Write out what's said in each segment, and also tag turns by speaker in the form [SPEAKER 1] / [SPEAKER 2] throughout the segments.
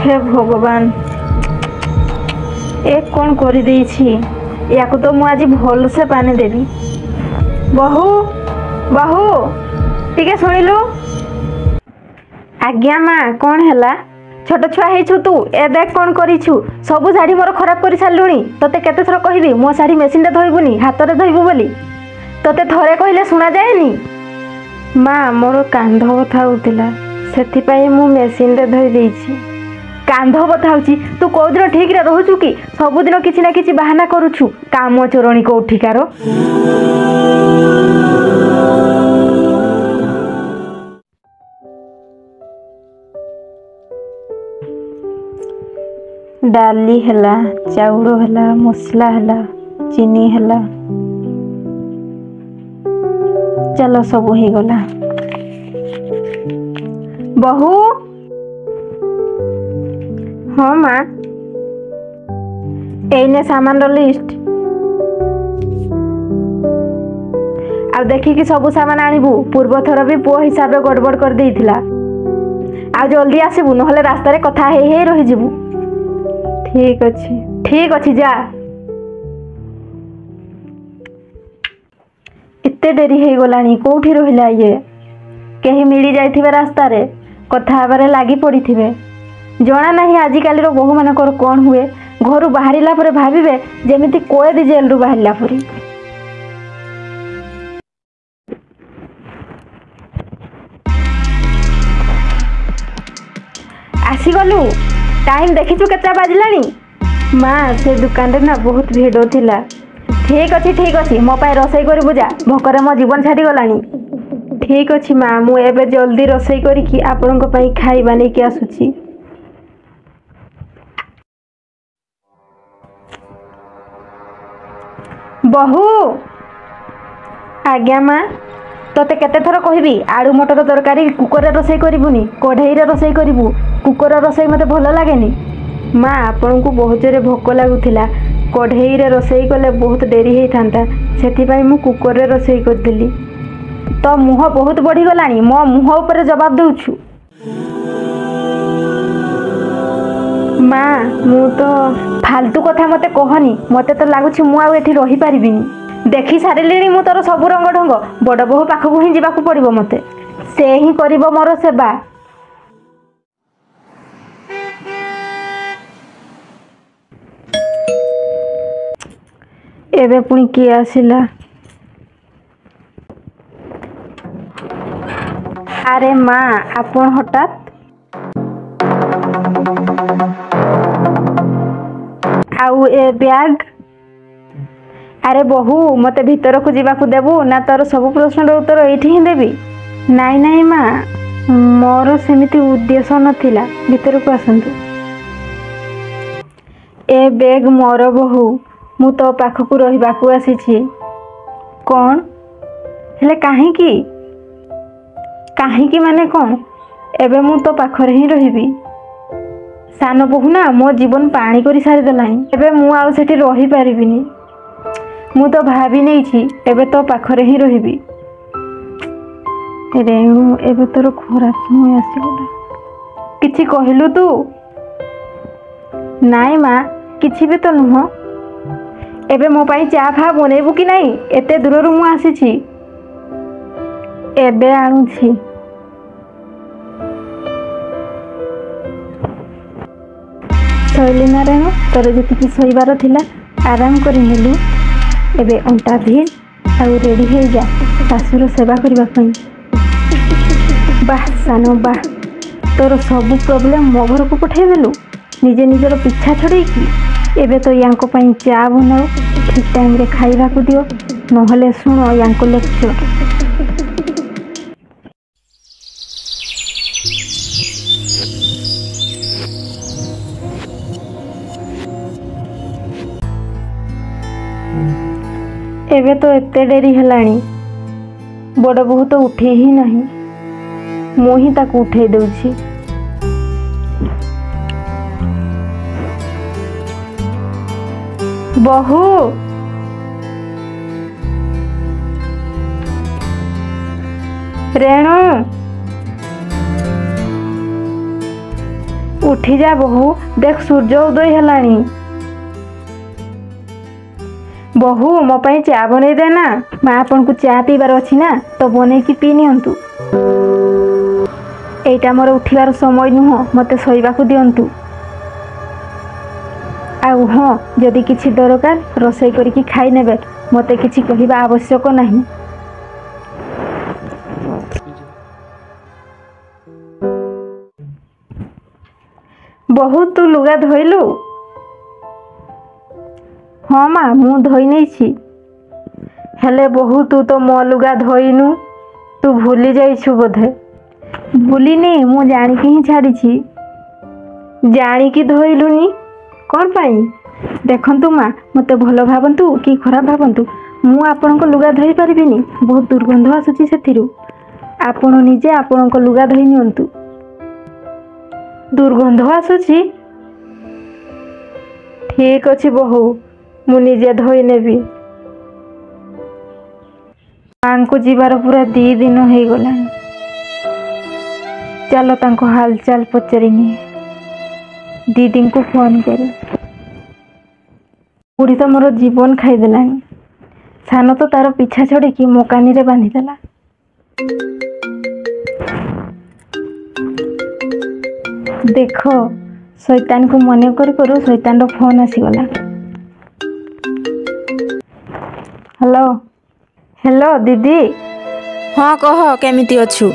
[SPEAKER 1] ହେ ଭଗବାନ, ଏ କ'ଣ କରିଦେଇଛି? ୟାକୁ ତ ମୁଁ ଆଜି ଭଲସେ ପାଣି ଦେବି। ବୋହୂ, ବୋହୂ, ଟିକେ ଶୁଣିଲୁ? ଆଜ୍ଞା ମା, କ'ଣ ହେଲା? ଛୋଟ ଛୁଆ ହେଇଛୁ ତୁ, ଏ ଦେଖ କ'ଣ କରିଛୁ। ସବୁ ଶାଢ଼ୀ ମୋର ଖରାପ କରି ସାରିଲୁଣି। ତତେ କେତେ ଥର କହିବି ମୋ ଶାଢ଼ୀ ମେସିନରେ ଧୋଇବୁନି, ହାତରେ ଧୋଇବୁ ବୋଲି? ତତେ ଥରେ କହିଲେ ଶୁଣାଯାଏନି? ମା, ମୋର କାନ୍ଧ ବଥା ହେଉଥିଲା, ସେଥିପାଇଁ ମୁଁ ମେସିନରେ ଧୋଇ ଦେଇଛି। କାନ୍ଧ ବଥା ହେଉଛି? ତୁ କୋଉଦିନ ଠିକରେ ରହୁଛୁ କି? ସବୁଦିନ କିଛି ନା କିଛି ବାହାନା କରୁଛୁ। କାମ ଚୋରଣୀ କୋଉଠିକାର। ଡାଲି ହେଲା, ଚାଉଳ ହେଲା, ମସଲା ହେଲା, ଚିନି ହେଲା, ଚାଲ ସବୁ ହେଇଗଲା। ବୋହୂ। ହଁ ମା। ଏଇନେ ସାମାନର ଲିଷ୍ଟ, ଆଉ ଦେଖିକି ସବୁ ସାମାନ ଆଣିବୁ। ପୂର୍ବ ଥର ବି ପୁଅ ହିସାବରେ ଗଡ଼ବଡ଼ କରିଦେଇଥିଲା। ଆଉ ଜଲ୍ଦି ଆସିବୁ, ନହେଲେ ରାସ୍ତାରେ କଥା ହେଇ ହେଇ ରହିଯିବୁ। ଠିକ ଅଛି, ଠିକ ଅଛି, ଯା। ଏତେ ଡେରି ହେଇଗଲାଣି, କୋଉଠି ରହିଲା ଇଏ? କେହି ମିଳି ଯାଇଥିବେ ରାସ୍ତାରେ, କଥା ହେବାରେ ଲାଗି ପଡ଼ିଥିବେ। ଜଣା ନାହିଁ ଆଜିକାଲିର ବୋହୂମାନଙ୍କର କ'ଣ ହୁଏ। ଘରୁ ବାହାରିଲା ପରେ ଭାବିବେ ଯେମିତି କଏଦୀ ଜେଲରୁ ବାହାରିଲା ପରି। ଆସିଗଲୁ? ଟାଇମ୍ ଦେଖିଛୁ କେତେଟା ବାଜିଲାଣି? ମା, ସେ ଦୋକାନରେ ନା ବହୁତ ଭିଡ଼ ଥିଲା। ଠିକ ଅଛି, ଠିକ ଅଛି, ମୋ ପାଇଁ ରୋଷେଇ କରିବୁ ଯା, ଭୋକରେ ମୋ ଜୀବନ ଛାଡ଼ିଗଲାଣି। ଠିକ ଅଛି ମା, ମୁଁ ଏବେ ଜଲ୍ଦି ରୋଷେଇ କରିକି ଆପଣଙ୍କ ପାଇଁ ଖାଇବା ନେଇକି ଆସୁଛି। ବୋହୂ। ଆଜ୍ଞା ମା। ତତେ କେତେ ଥର କହିବି ଆଳୁ ମଟର ତରକାରୀ କୁକରରେ ରୋଷେଇ କରିବୁନି, କଢ଼େଇରେ ରୋଷେଇ କରିବୁ। କୁକର ରୋଷେଇ ମୋତେ ଭଲ ଲାଗେନି। ମା, ଆପଣଙ୍କୁ ବହୁତ ଜୋରେ ଭୋକ ଲାଗୁଥିଲା, କଢ଼େଇରେ ରୋଷେଇ କଲେ ବହୁତ ଡେରି ହେଇଥାନ୍ତା, ସେଥିପାଇଁ ମୁଁ କୁକରରେ ରୋଷେଇ କରିଦେଲି। ତୋ ମୁହଁ ବହୁତ ବଢ଼ିଗଲାଣି, ମୋ ମୁହଁ ଉପରେ ଜବାବ ଦେଉଛୁ। ମା, ମୁଁ ତ ଫାଲତୁ କଥା ମୋତେ କହନି। ମୋତେ ତ ଲାଗୁଛି ମୁଁ ଆଉ ଏଠି ରହିପାରିବିନି। ଦେଖି ସାରିଲିଣି ମୁଁ ତୋର ସବୁ ରଙ୍ଗ ଢଙ୍ଗ। ବଡ଼ ବୋହୂ ପାଖକୁ ହିଁ ଯିବାକୁ ପଡ଼ିବ ମୋତେ, ସେ ହିଁ କରିବ ମୋର ସେବା। ଏବେ ପୁଣି କିଏ ଆସିଲା? ଆରେ ମା, ଆପଣ ହଠାତ୍? ଆଉ ଏ ବ୍ୟାଗ୍? ଆରେ ବୋହୂ, ମୋତେ ଭିତରକୁ ଯିବାକୁ ଦେବୁ ନା ତୋର ସବୁ ପ୍ରଶ୍ନର ଉତ୍ତର ଏଇଠି ହିଁ ଦେବି? ନାଇଁ ନାଇଁ ମା, ମୋର ସେମିତି ଉଦ୍ଦେଶ୍ୟ ନଥିଲା, ଭିତରକୁ ଆସନ୍ତୁ। ଏ ବ୍ୟାଗ୍ ମୋର ବୋହୂ, ମୁଁ ତୋ ପାଖକୁ ରହିବାକୁ ଆସିଛି। କ'ଣ ହେଲେ? କାହିଁକି? କାହିଁକି ମାନେ କ'ଣ? ଏବେ ମୁଁ ତୋ ପାଖରେ ହିଁ ରହିବି। ସାନ ବୋହୂ ନା ମୋ ଜୀବନ ପାଣି କରି ସାରିଦେଲାଣି, ଏବେ ମୁଁ ଆଉ ସେଠି ରହିପାରିବିନି। ମୁଁ ତ ଭାବି ନେଇଛି ଏବେ ତୋ ପାଖରେ ହିଁ ରହିବି। ରେଣୁ, ଏବେ ତୋର ଖରାପ ସମୟ ଆସିଗଲା। କିଛି କହିଲୁ ତୁ? ନାଇଁ ମା, କିଛି ବି ତ ନୁହଁ। ଏବେ ମୋ ପାଇଁ ଚା ଫା ବନେଇବୁ କି ନାହିଁ? ଏତେ ଦୂରରୁ ମୁଁ ଆସିଛି। ଏବେ ଆଣୁଛି। ଶୋଇଲି ନା ରେଣୁ? ତୋର ଯେତିକି ଶୋଇବାର ଥିଲା ଆରାମ କରିନେଲୁ। ଏବେ ଅଣ୍ଟା ଭିଡ଼ ଆଉ ରେଡ଼ି ହେଇଯା ଶାଶୁର ସେବା କରିବା ପାଇଁ। ବାহ ସାନ ବାହ, ତୋର ସବୁ ପ୍ରୋବ୍ଲେମ୍ ମୋ ଘରକୁ ପଠେଇଦେଲୁ ନିଜେ ନିଜର ପିଛା ଛଡ଼େଇକି। ଏବେ ତ ୟାଙ୍କ ପାଇଁ ଚା ବନାଅ, ଠିକ୍ ଟାଇମ୍ରେ ଖାଇବାକୁ ଦିଅ, ନହେଲେ ଶୁଣ ୟାଙ୍କ ଲେକ୍ଚର। ଏବେ ତ ଏତେ ଡେରି ହେଲାଣି, ବଡ଼ ବୋହୂ ତ ଉଠେଇ ହିଁ ନାହିଁ। ମୁଁ ହିଁ ତାକୁ ଉଠେଇ ଦେଉଛି। ବୋହୂ, ରେଣୁ, ଉଠିଯା ବୋହୂ, ଦେଖ ସୂର୍ଯ୍ୟ ଉଦୟ ହେଲାଣି। ବୋହୂ, ମୋ ପାଇଁ ଚା ବନେଇ ଦେ ନା। ମା, ଆପଣଙ୍କୁ ଚା ପିଇବାର ଅଛି ନା, ତ ବନେଇକି ପିଇ ନିଅନ୍ତୁ। ଏଇଟା ମୋର ଉଠିବାର ସମୟ ନୁହଁ, ମୋତେ ଶୋଇବାକୁ ଦିଅନ୍ତୁ। ଆଉ ହଁ, ଯଦି କିଛି ଦରକାର ରୋଷେଇ କରିକି ଖାଇ ନେବେ, ମୋତେ କିଛି କହିବା ଆବଶ୍ୟକ ନାହିଁ। ବୋହୂ, ତୁ ଲୁଗା ଧୋଇଲୁ? ହଁ ମା, ମୁଁ ଧୋଇ ନେଇଛି। ହେଲେ ବୋହୂ, ତୁ ତ ମୋ ଲୁଗା ଧୋଇନୁ, ତୁ ଭୁଲି ଯାଇଛୁ ବୋଧେ। ଭୁଲିନି, ମୁଁ ଜାଣିକି ହିଁ ଛାଡ଼ିଛି। ଜାଣିକି ଧୋଇଲୁନି କ'ଣ ପାଇଁ? ଦେଖନ୍ତୁ ମା, ମୋତେ ଭଲ ଭାବନ୍ତୁ କି ଖରାପ ଭାବନ୍ତୁ, ମୁଁ ଆପଣଙ୍କ ଲୁଗା ଧୋଇ ପାରିବିନି, ବହୁତ ଦୁର୍ଗନ୍ଧ ଆସୁଛି ସେଥିରୁ। ଆପଣ ନିଜେ ଆପଣଙ୍କ ଲୁଗା ଧୋଇ ନିଅନ୍ତୁ। ଦୁର୍ଗନ୍ଧ ଆସୁଛି? ଠିକ୍ ଅଛି ବୋହୂ, ମୁଁ ନିଜେ ଧୋଇ ନେବି। ମାଙ୍କୁ ଯିବାର ପୁରା 2 ଦିନ ହେଇଗଲାଣି, ଚାଲ ତାଙ୍କ ହାଲଚାଲ ପଚାରି ନିଏ। ଦିଦିଙ୍କୁ ଫୋନ୍ କରେ। ବୁଢ଼ୀ ତ ମୋର ଜୀବନ ଖାଇଦେଲାଣି। ସାନ ତ ତାର ପିଛା ଛଡ଼େଇକି ମୋ କାନିରେ ବାନ୍ଧିଦେଲା। ଦେଖ, ଶୈତାନକୁ ମନେ କରୁ କରୁ ଶୈତାନର ଫୋନ୍ ଆସିଗଲା। ହ୍ୟାଲୋ, ହ୍ୟାଲୋ ଦିଦି।
[SPEAKER 2] ହଁ କହ, କେମିତି ଅଛୁ?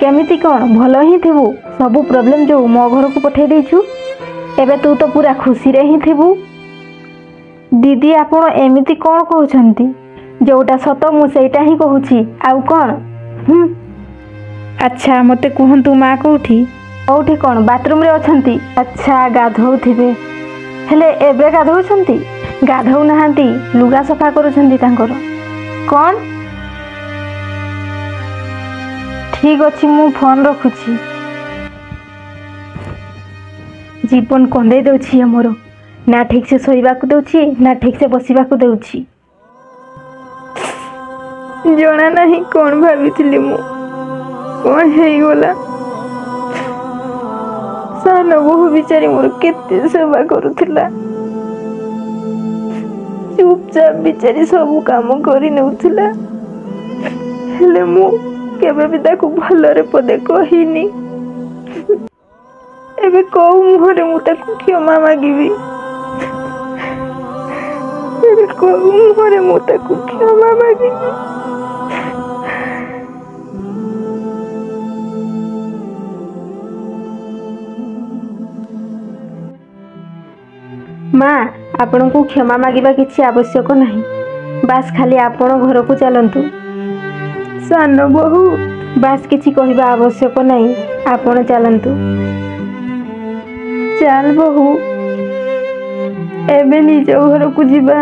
[SPEAKER 1] କେମିତି କ'ଣ, ଭଲ ହିଁ ଥିବୁ। ସବୁ ପ୍ରୋବ୍ଲେମ୍ ଯୋଉ ମୋ ଘରକୁ ପଠେଇ ଦେଇଛୁ, ଏବେ ତୁ ତ ପୁରା ଖୁସିରେ ହିଁ ଥିବୁ। ଦିଦି, ଆପଣ ଏମିତି କ'ଣ କହୁଛନ୍ତି? ଯୋଉଟା ସତ ମୁଁ ସେଇଟା ହିଁ କହୁଛି, ଆଉ କ'ଣ? ହୁଁ, ଆଚ୍ଛା ମୋତେ କୁହନ୍ତୁ, ମା କୋଉଠି? କୋଉଠି କ'ଣ, ବାଥରୁମ୍ରେ ଅଛନ୍ତି। ଆଚ୍ଛା, ଗାଧଉଥିବେ। ହେଲେ ଏବେ ଗାଧଉଛନ୍ତି? ଗାଧଉନାହାନ୍ତି, ଲୁଗା ସଫା କରୁଛନ୍ତି ତାଙ୍କର। କ'ଣ? ଠିକ୍ ଅଛି, ମୁଁ ଫୋନ୍ ରଖୁଛି। ଜୀବନ କନ୍ଦେଇ ଦେଉଛି ଇଏ ମୋର, ନା ଠିକ୍ସେ ଶୋଇବାକୁ ଦେଉଛି ନା ଠିକ୍ସେ ବସିବାକୁ ଦେଉଛି।
[SPEAKER 3] ଜଣା ନାହିଁ କ'ଣ ଭାବିଥିଲି ମୁଁ, କ'ଣ ହେଇଗଲା। ସାନ ବୋହୂ ବିଚାରି ମୋର କେତେ ସେବା କରୁଥିଲା, ଚୁପଚାପ ବିଚାରି ସବୁ କାମ କରି ନେଉଥିଲା। ହେଲେ ମୁଁ କେବେ ବି ତାକୁ ଭଲରେ ପଦେ କହିନି। ଏବେ କୋଉ ମୁହଁରେ ମୁଁ ତାକୁ କ୍ଷମା ମାଗିବି? ଏବେ କୋଉ ମୁହଁରେ ମୁଁ ତାକୁ କ୍ଷମା ମାଗିବି?
[SPEAKER 1] ମା, ଆପଣଙ୍କୁ କ୍ଷମା ମାଗିବା କିଛି ଆବଶ୍ୟକ ନାହିଁ, ବାସ୍ ଖାଲି ଆପଣ ଘରକୁ ଚାଲନ୍ତୁ।
[SPEAKER 3] ସାନ ବୋହୂ,
[SPEAKER 1] ବାସ୍ କିଛି କହିବା ଆବଶ୍ୟକ ନାହିଁ, ଆପଣ ଚାଲନ୍ତୁ।
[SPEAKER 3] ଚାଲ ବୋହୂ, ଏବେ ନିଜ ଘରକୁ ଯିବା।